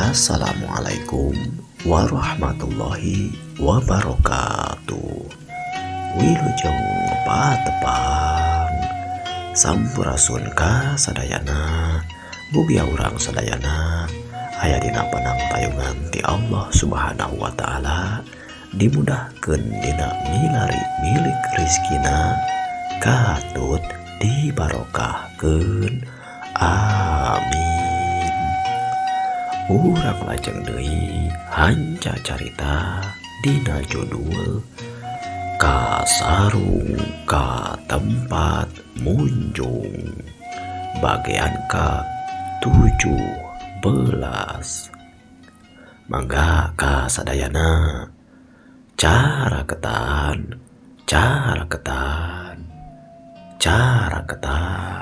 Assalamualaikum warahmatullahi wabarakatuh. Wilujeng patepang Sampurasun ka sadayana mugia urang sadayana aya dina panangtayungan ti Allah Subhanahu wa taala dimudahkeun dina milari milik rizkina katut dibarokahkeun amin. Urang lajeng deui hanca carita dina judul Kasarung ka Tempat Munjung bagian ka-17. Mangga ka sadayana cara ketan cara ketan cara ketan.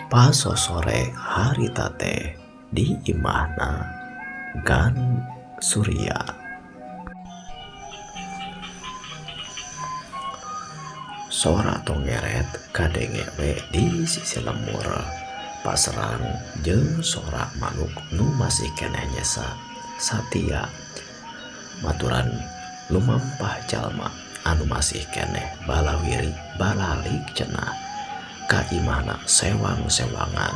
Pasosore harita teh di imahna Gan Surya. Sora tongeret kadenge we di sisi lemur paserang jeung sora manuk nu masih keneh nyesa satia maturan lumampah jalma anu masih keneh balawiri balalik cenah ka imahna sewang-sewangan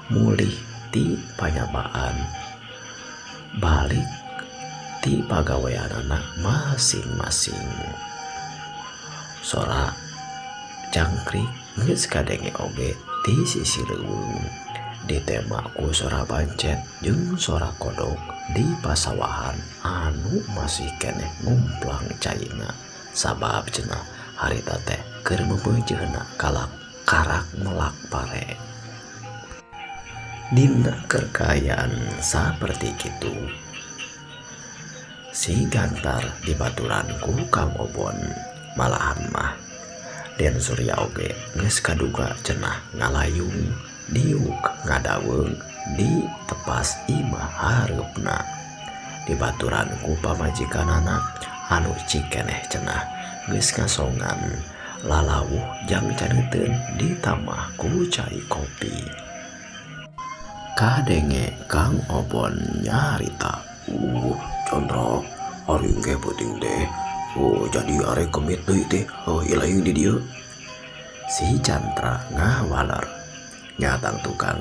mulih ti panyabaan balik ti pagaweanana masing-masing. Sora jangkrik geus kadenge oge ti sisi leuweung ditema ku sora bancet jeung sora kodok di pasawahan anu masih keneh ngumplang caina sabab cenah harita teh keur meumpeujeuhna kalak karak melak pare. Dina kerkayaan saperti kitu si Gantar dibaturan ku Kang Obon malahan mah Den Surya oge geus kaduga cenah ngalayung diuk ngadaweung di tepas imah hareupna dibaturan ku pamajikanana anu cikeneh cenah geus ngasongan lalawuh jang caneuteun ditamah ku cai kopi. Kadenge Kang Obon nyarita, Chandra ari engke peuting teh jadi arek kemit deui teh ilaing di dieu. Si Chandra ngawaler nyatang tukang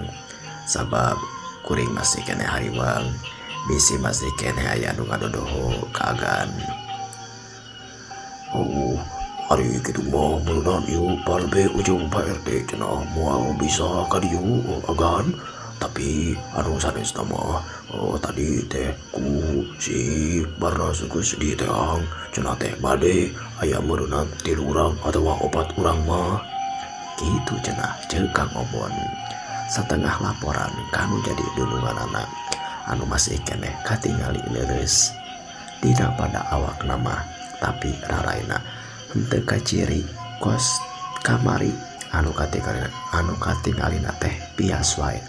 sabab kuring masih keneh hariwang bisi masih keneh aya nu ngadodoho kagan. Ari kitu mah meureunan ieu palebe ujung Pak RT cenah moal bisa ka dieu agan tapi anu sanesna mah tadi teh ku si Barnas geus diteang cenah teh bade aya meureunan 3 urang atawa 4 urang mah kitu cenah ceuk Kang Obon. Satengah laporan kanu jadi dununganana anu masih keneh katingali leureus dina pada awakna mah tapi raraina henteu kaciri kos kamari anu katingalina teh bias wae.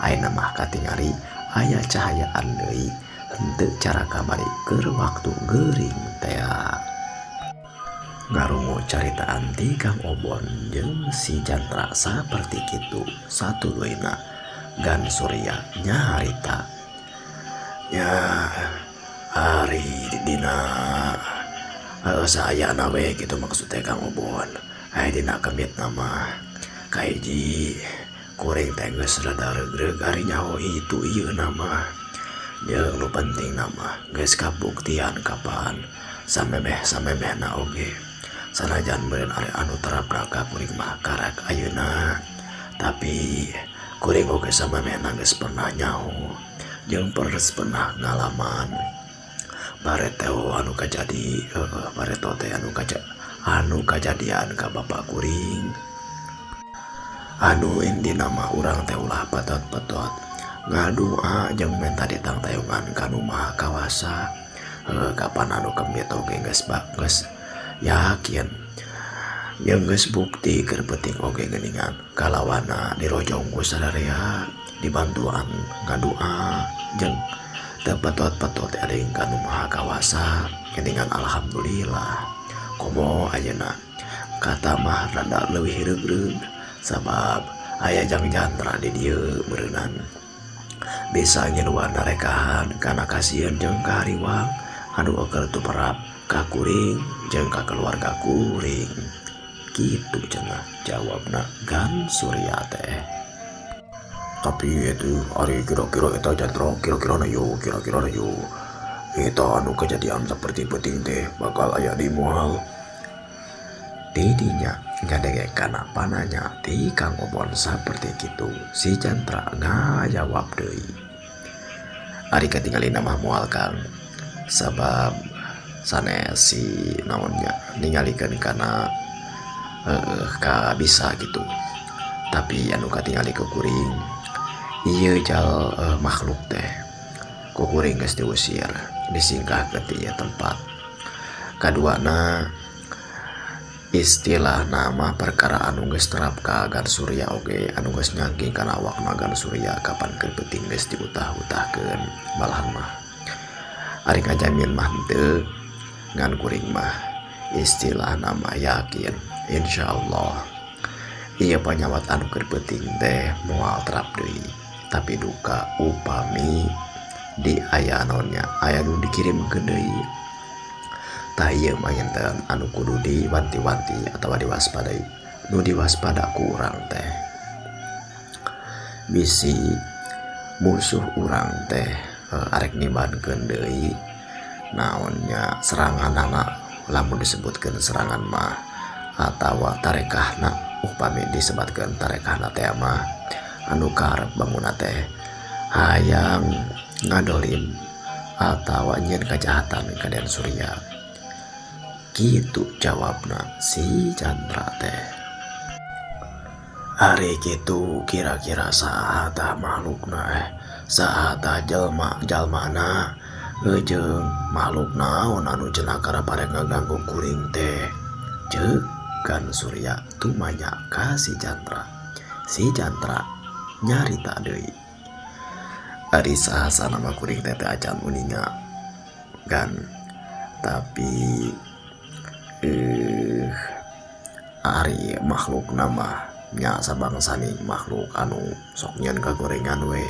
Ayeuna mah katingali aya cahayaan deui henteu cara kamari keur waktu geuring tea. Ngarungu caritaan ti Kang Obon jeung si Chandra saperti kitu satuluyna Gan Surya nyarita nya ari dina saayana we kitu maksudnya Kang Obon. Aya dina kemit nama kahiji kuring teh geus rada regreg ari nyaho itu ieu nama jeung nu penting nama geus kabuktian kapan samemeh-samemehna oge sanajan meureun ari anu terapna ka kuring mah karak ayeuna tapi kuring oge samemehna geus pernah nyaho jeung pernah ngalaman bareteo anu kajadi bareto teh anu kajadian ka bapak kuring anu intina mah urang teh ulah petot-petot ngadua jeung menta ditangtayungan ka nu Maha Kawasa. Kapan anu kemit oge geus yakin jeung geus bukti keur penting oge geuningan kalawana dirojong ku sadarea dibantuan ngadua jeung teu petot-petot eling ka nu Maha Kawasa geuningan alhamdulillah Komo ayeuna kata mah rada leuwih reugreug sabab aya Jang Jantra di dieu meureunan bisa ngiluan narekahan kana kasieun jeung kahariwang anu eukeul tumerap ka kuring jeung ka keluarga kuring. Kitu cenah jawabna Gan Surya teh. Tapi itu ari kira-kira eta Jantra kira-kira na yo kira-kira na yo eta anu kejadian seperti penting teh bakal aya di moal. Tidinya ngadenge kana pananya ti Kang Obon saperti kitu si Jantra ngajawab deui. Ari katingalina mah moal Kang, sabab sanes si naonnya ningalikeun kana ka bisa gitu. Tapi anu katingali ku kuring ieu jal makhluk teh ku kuring geus diusir disingkahkeun ti ieu tempat. Kaduana istilah nama perkara anu geus terap ka Gan Surya oge anu geus nyangking kana awakna Gan Surya kapan keur peuting geus diutah-utahkeun malahan mah. Ari ngajamin mah henteu, ngan kuring mah istilah nama yakin insyaallah ieu panyawat anu keur peuting teh moal terap deui. Tapi duka upami di aya naonnya aya nu dikirimkeun deui. Tah ieu mah enten anu kudu diwanti-wanti atawa diwaspadai. Nu diwaspada ku urang teh bisi musuh urang teh arek nibankeun deui naonnya seranganana, lamun disebutkeun serangan mah atawa tarekahna, upami disebatkeun tarekahna teh mah anu karep bangunna teh hayang ngadolim atawa nyieun kajahatan ka Den Surya. Kitu jawabna si Chandra teh. Ari kitu kira-kira saha tah makhlukna saha tah jelma jalmana jeung makhluk naon anu cenah karep ngaganggu kuring teh. Ceuk Gan Surya tumanya ka si Chandra. Si Chandra nyarita deui. Ari saha sanama kuring teh teh acan uninga Gan, tapi ari makhluk nama nya sabangsani makhluk anu sok nyeun kagorengan we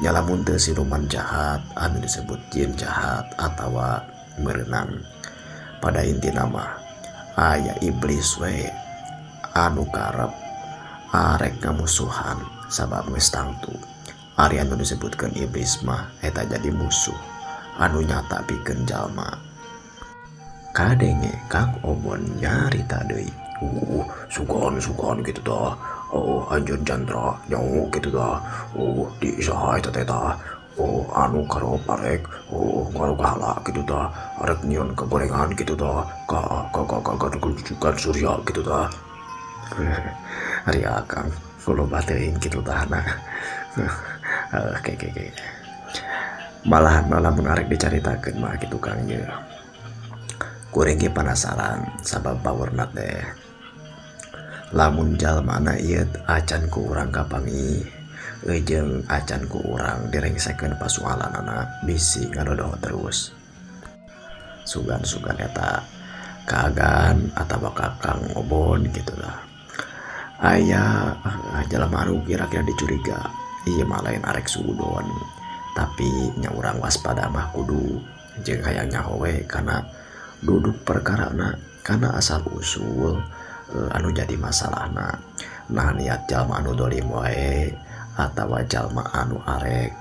nya lamun teu siluman jahat anu disebut jin jahat atawa meureunan pada intina mah aya iblis we anu karep arek ngamusuhan sabab geus tangtu. Ari anu disebutkeun iblis mah eta jadi musuh anu nyata pikeun jalma. Kadenge Kang Obon nyarita deui. Sugan gitu tah. Oh, anjeun Chandra nyaho gitu tah. Oh, di saha eta teh tah. Oh, anu karep arek, oh, ngarugahala gitu tah. Arek nyieun kagorengan gitu tah. Ka ka ka ka ka Surya gitu tah. Ari akang kulo bateuing kitu tah na. Oke oke. Malahan lamun arek dicaritakeun mah kitu Kang ye. Kuring ge penasaran sabab bawerna teh lamun jalmana ieu acan ku urang kapanggih jeung acan ku urang direngsekeun pasualanana bisi ngadodoh terus. Sugan-sugan eta kagan atawa ka Kang Obon kitu lah. Aya jalma anu kira-kira dicuriga ieu mah lain arek suudon, tapi nya urang waspada mah kudu jeung hayang nyaho we kana duduk perkarana kana asal usul anu jadi masalahna. Nah niat jalma anu dolim wae atawa jalma anu arek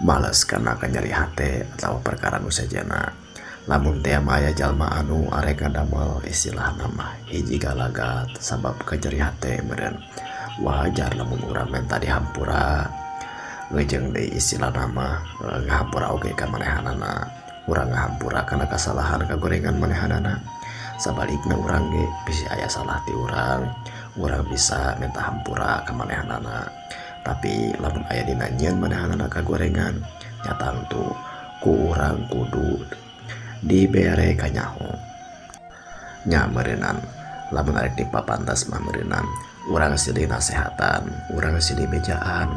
males kana kanyeri hate atawa perkara nu sejenna. Lamun teh mah aya jalma anu arek ngadamel istilahna mah hiji galagat sabab kanyeri hate meureun wajar lamun urang menta dihampura jeung deui istilahna mah ngahampura oge ka manehanana. Urang ngahampura kana kasalahan kagorengan manehanana. Sabalikna urang ge bisi aya salah ti urang, urang bisa minta hampura ka manehanana. Tapi lamun aya dina nyieun manehanana kagorengan nya tangtu ku urang kudu dibere kanyaho. Nya meureunan lamun arek dipapantas mah meureunan urang silih nasehatan, urang silih bejaan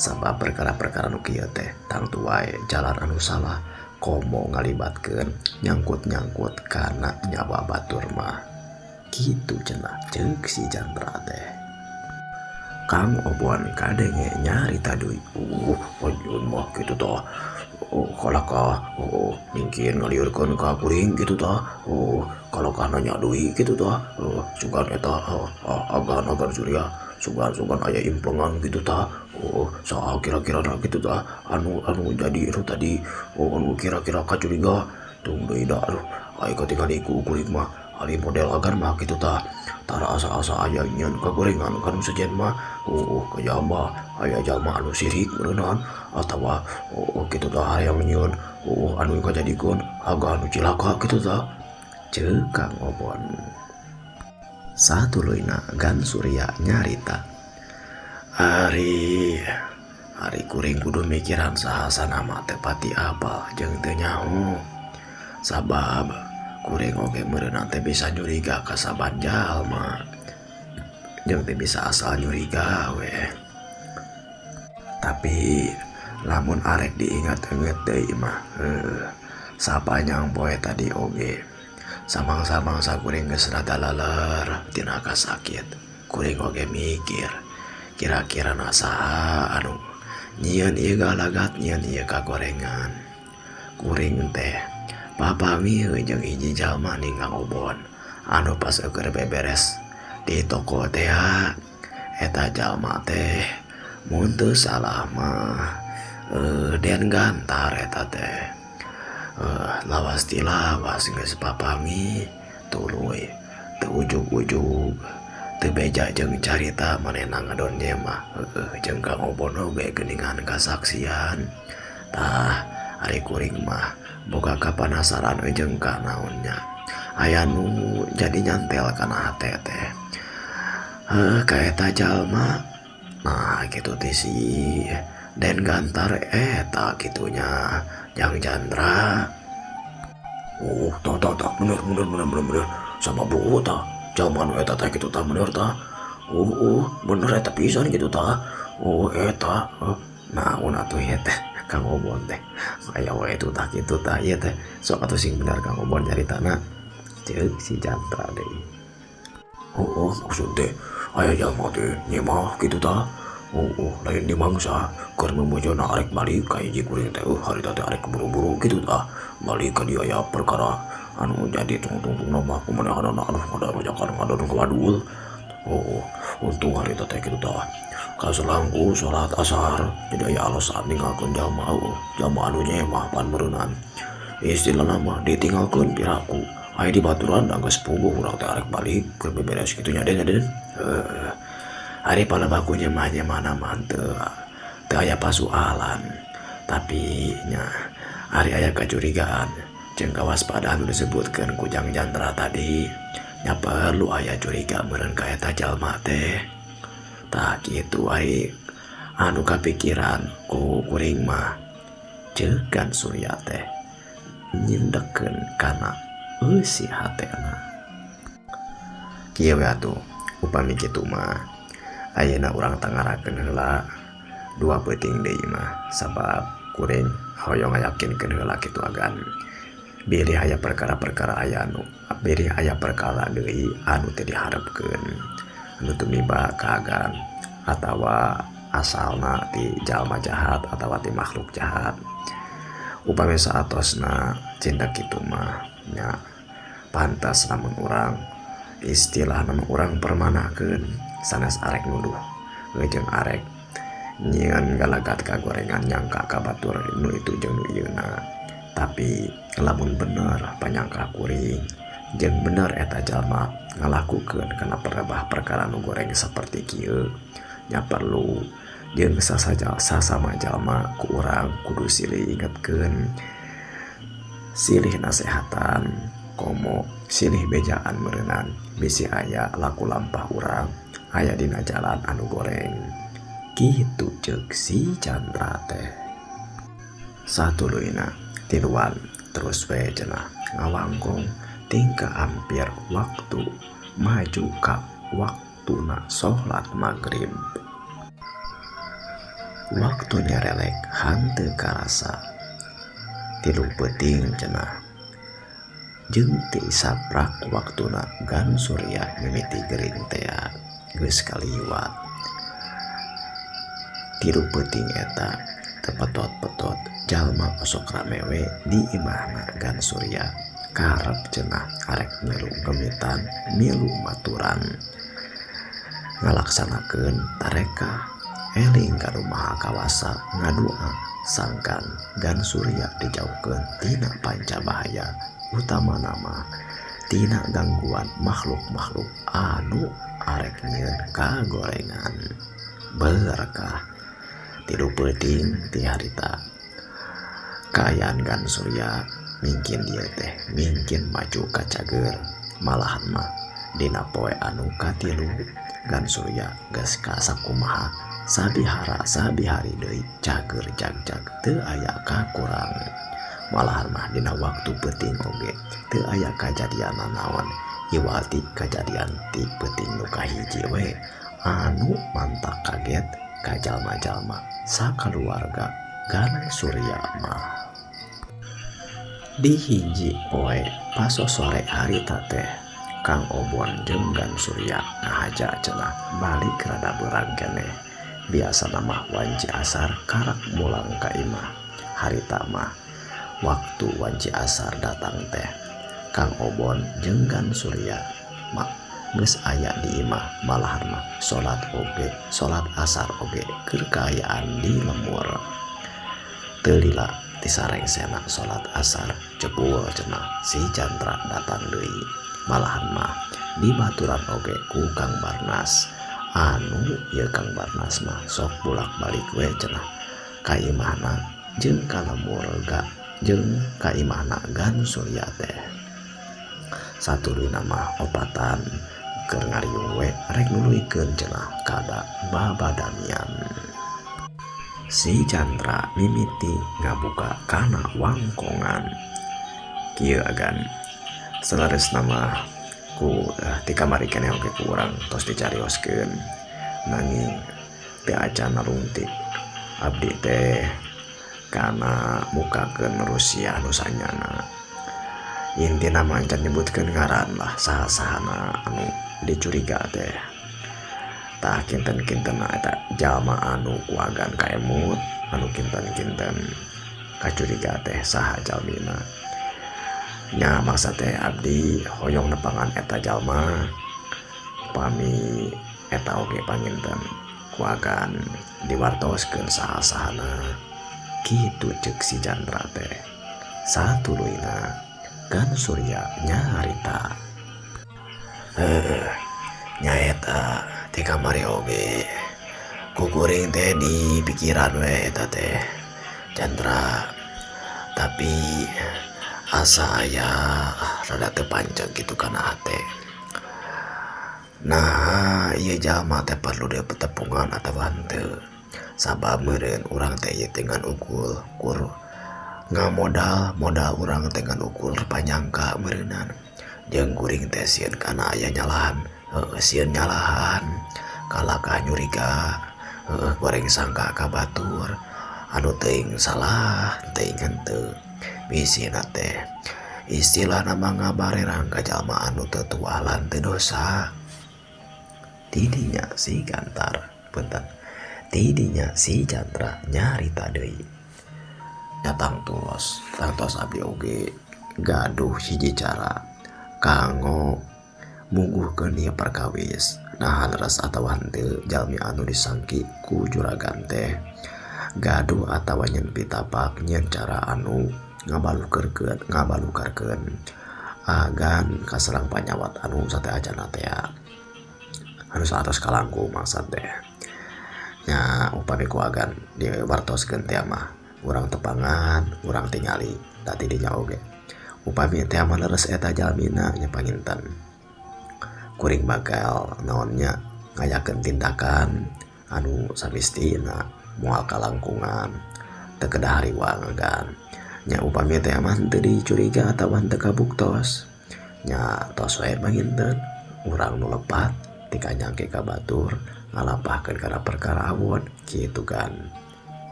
sabab perkara-perkara nu kieu teh tangtu wae jalan anu salah Komo ngalibatkeun nyangkut-nyangkut kana nyawa batur mah. Kitu cenah ceuk si Chandra teh. Kang Obon kadenge nyarita deui. Anjeun mah kitu tah. Oh, kalakah oh, mungkin ngaliurkeun ka kuring kitu tah. Oh, kalakah nanya deui kitu tah. Oh, sugan eta agan-agan Surya, sugan-sugan aya implengan kitu tah. Oh, saha kira-kirana kitu tah anu anu jadi itu tadi. Oh, anu kira-kira kacuriga tung deui da aduh ai katingali ku kuring mah ari model agan mah kitu tah. Tara asa-asa aya nyeun kagorengan kanu sejen mah. Oh, kajaba aya jalma anu sirik meureunaan atawa oh kitu tah hayang nyieun oh anu kajadikeun aga anu cilaka kitu tah. Ceuk Kang Obon. Satuluyna Gan Surya nyarita. Ari ari kuring kudu mikiran sahasana mah teu pati apal jeung teu nyaho. Sabab kuring oge meureunna teh bisa nyuriga ka saban jalma. Jeung teu bisa asal nyuriga we. Tapi lamun arek diingat-inget deui mah sapanjang poe tadi oge samang-samangsa kuring geus rada leler tina kasakit. Kuring oge mikir kira-kira na saha anu nyieun ieu galagat nyieun ieu kagorengan. Kuring teh papanggih jeung hiji jalma ning Kang Obon anu pas keur beberes di toko teh eta jalma teh mun teu salah mah Den Gantar eta teh. Lawas ti lawas geus papanggih tuluy teu ujug-ujug teu beja jeung carita manehna ngadon mah jeung Kang Obon oge geuningan kasaksian. Tah ari kuring mah boga kapanasaran jeung ka naonnya aya nu jadi nyantel kana hate teh. Heuh ka eta jalma nah kitu teh si Den Gantar eta kitunya Jang Chandra. Oh tah tah tah bener bener bener bener bener sama bu tah jalma nu eta teh kitu tah bener tah. Oh oh bener eta pisan kitu tah. Oh eta naon atuh ieu teh Kang Obon teh aya we itu tah kitu tah ieu teh sok atuh sing bener Kang Obon nyaritana ceuk si Chandra deui. Oh, oh maksud teh aya jalma teh nyemah kitu tah. Oh, oh lain dimangsa keur memujona arek balik ka hiji kuring teh harita teh arek buru-buru kitu tah balik ka dieu aya perkara anu jadi tungtung-tungna mah kumanehanana aduh ngadarojakan ngadon kawadul. Oh, untung harita teh kitu tah kaselangku salat asar jadi aya alasan ninggalkeun jalma jalma anu nyemah pan meureunnan istilahna mah ditinggalkeun piraku aya di baturan da geus puguh urang teh arek balik keur beberes kitu nya Den nya Den. Ari palabaku nyemah-nyemahna mah teu aya pasualan tapi nya ari aya kacurigaan jeung kawaspadaan nu disebutkeun ku Jang Chandra tadi nya perlu aya curiga meureun ka eta jalma teh. Tah kitu ari anu kapikiran ku kuring mah ceuk Gan Surya teh nyindekeun kana eusi hatena. Kieu we atuh upami kitu mah ayeuna urang tangarakeun heula dua peuting deui mah sabab kuring hoyong ngayakinkeun heula kitu agan bilih aya perkara-perkara aya anu bilih aya perkara deui anu teu diharepkeun anu tumiba ka agan atawa asalna ti jalma jahat atawa ti makhluk jahat. Upami saatosna cinta kitu mah nya pantas lamun urang istilahna mah urang permanakeun sanes arek nuduh jeung arek nyieun galagat kagorengan nyangka ka batur nu itu jeung nu ieuna. Tapi lamun bener panyangka kuring jeung bener eta jalma ngalakukeun kana perebah perkara nu goreng saperti kieu nya perlu jeung sasama jalma ku urang kudu silih ingetkeun silih nasehatan komo silih bejaan meureunan bisi aya laku lampah urang aya dina jalan anu goreng kitu ceuk si Chandra teh. Satuluyna tiluan terus we cenah ngawangkong tingkah hampir waktu maju ka waktuna salat maghrib. Waktu nyarelek hanteu karasa. Tilu peuting cenah. Jeung teu saprak waktuna Gan Surya mimiti gering tea geus kaliwat. Tilu peuting eta teu petot-petot jalma osok rame we di imahna Gan Surya. Karep cenah arek milu gemitan milu maturan. Ngalaksanakeun tarekah eling ka nu Maha Kawasa ngadua sangkan Gan Surya dijauhkeun tina panca bahaya utamana mah tina gangguan makhluk-makhluk anu arek nyieun kagorengan. Berkah tilu peuting ti harita kaayaan Gan Surya mingkin dieu teh mingkin maju ka cager malahan mah dina poe anu katilu Gan Surya geus kasakumaha sabihara sabihari deui cager jagjag teu aya kakurang. Malahan mah dina waktu peuting oge teu aya kajadian nanaon iwati kajadian ti peuting nu kahiji we anu mantak kaget ka jalma-jalma sakaluarga Gan Surya mah. Di hiji poe pasosore harita teh Kang Obon jeung Gan Surya ngahaja cenah balik rada beurang keneh. Biasana mah wanci asar karak mulang ka imah. Harita mah waktu wanci asar datang teh Kang Obon jeung Gan Surya mah geus aya di imah malahan mah salat oge salat asar oge keur kaayaan di lemur. Teu lila tisarengsena salat asar jebul cenah si Chandra datang deui. Malahan mah dibaturan oge ku Kang Barnas anu ieu Kang Barnas mah sok bolak-balik we cenah ka imahna jeung ka lemur ga jeung ka imahna Gan Surya teh. Satuluyna mah opatan keur ngariung we rek nuluykeun cenah kada babadamian. Si Chandra mimiti ngabuka kana wangkongan. Kieu agan saleresna mah ku ti kamari keneh oge ku urang tos dicarioskeun nanging teu acan nalungtik abdi teh kana mukakeun Rusia nu sanyana. Intina mah encan nyebutkeun ngaran lah saha-sahana anu dicuriga teh. Tah kinten-kintenna eta jalma anu ku agan kaemut anu kinten-kinten kacuriga teh saha jalmina. Nya maksa teh abdi hoyong nepangan eta jalma pami eta oge panginten ku agan diwartoskeun saha-sahana. Kitu ceuk si Chandra teh. Satuluyna Gan Surya nyarita. Heuh, nyaeta ti kamari oge ku kuring teh di pikiran we eta teh Chandra. Tapi asa aya rada teu panceg kitu kana hate. Nah, ieu jalma teh perlu dipetepungan atawa henteu. Sabab meureun urang teh ieu teh ngan ukul kur ngamodal modal urang teh ngan ukur panyangka meureunan. Jeung kuring teh sieun kana aya nyalahan, heueuh sieun nyalahan kalakah nyuriga, heueuh goreng sangka ka batur anu teuing salah teuing henteu. Bisina teh istilahna mah ngabarerang ka jalma anu teu tuah lan teu dosa. Tidinya si Gantar punten. Tidinya si Chandra nyarita deui. Nya tangtos, tangtos abdi oge gaduh hiji cara kanggo muguhkeun ieu perkawis. Nah leres atawa henteu jalmi anu disangki ku juragan teh gaduh atawa nyen pitapak nyen cara anu ngabalukarkeun agan kaserang panyawat anu sate acana teh anu saatos kalangkung maksad teh. Nya upami ku agan diwartoskeun teh mah urang tepangan urang tingali tadi dinya oge upami teh mah leres eta jalmina nya panginten kuring bakal naonnya ngayakeun tindakan anu samistina moal kalangkungan teu kedah hariwang agan. Nya upami teh mah teu dicuriga atawa teu kabuktos nya tos we panginten urang nu lepat tikanyangke ka batur ngalampahkeun kana perkara awon kitu kan.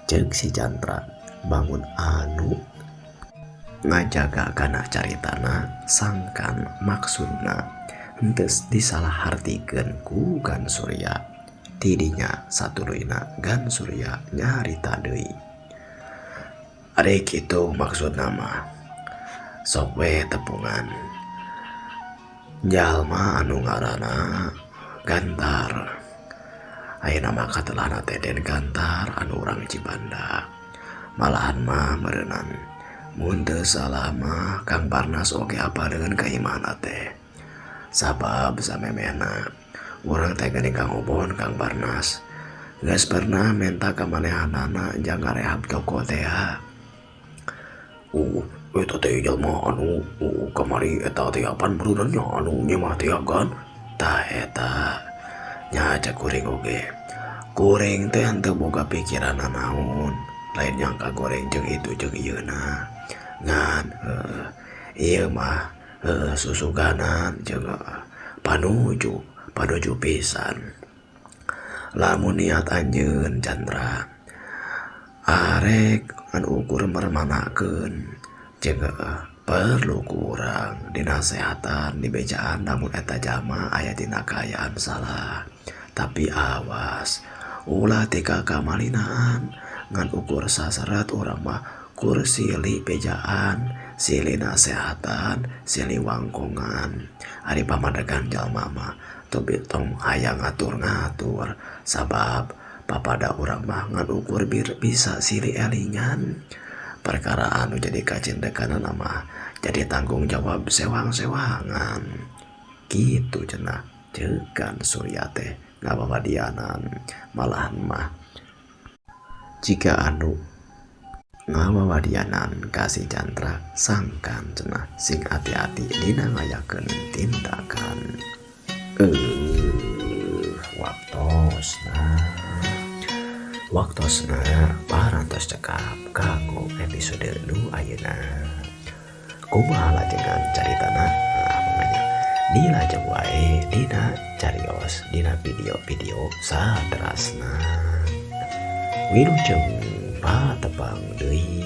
Ceuk si Chandra bangun anu Ngajaga kana caritana sangkan maksudna henteu disalahartikeun ku Gan Surya. Tidinya satuluyna Gan Surya nyarita deui. Ari kitu maksudna mah sok we tepungan jalma anu ngaranna Gantar. Ayeuna mah katelahna teh Den Gantar anu urang Cibanda. Malahan mah meureunan mun teu salah mah Kang Barnas oge apaleun ka imahna teh. Sabab samemehna urang teh geuning kangobon Kang Barnas geus pernah menta ka manehanana jang ngarehab toko teh. Eta teh jalma anu kamari eta teh apan meureunna nya anu nyemah teh kan. Tah eta nya cek kuring oge. Kuring teh henteu boga pikiran nanaon, lain nyangka goreng jeung itu jeung ieuna. Ngan ieu mah susuganan jeung panuju panuju pisan. Lamun niat anjeun Chandra arek ngan ukur mermanakeun jeung perlu kurang dinasehatan dibejaan namun eta jalma aya dina kaayaan salah. Tapi awas ulah tika kamalinaan ngan ukur sasarat urang mah kur silih bejaan, silih nasehatan, silih wangkongan. Ari pamadegan jalma mah teu tong hayang ngatur-ngatur sabab papada urang mah ngan ukur bisa silih elingan. Perkara anu jadi kacindekanana mah jadi tanggung jawab sewang-sewangan. Kitu cenah ceuk Gan Surya teh ngababadianan malahan mah jika anu ngawawadianan ka si Chandra sangkan cenah sing hati-hati dina ngayakeun tindakan. Waktosna parantos cekap kanggo episode nu ayeuna. Kumaha lajengan caritana? Nah, manganya dilajeng wae dina carios dina video-video saterasna. Wilujeng patepang deui.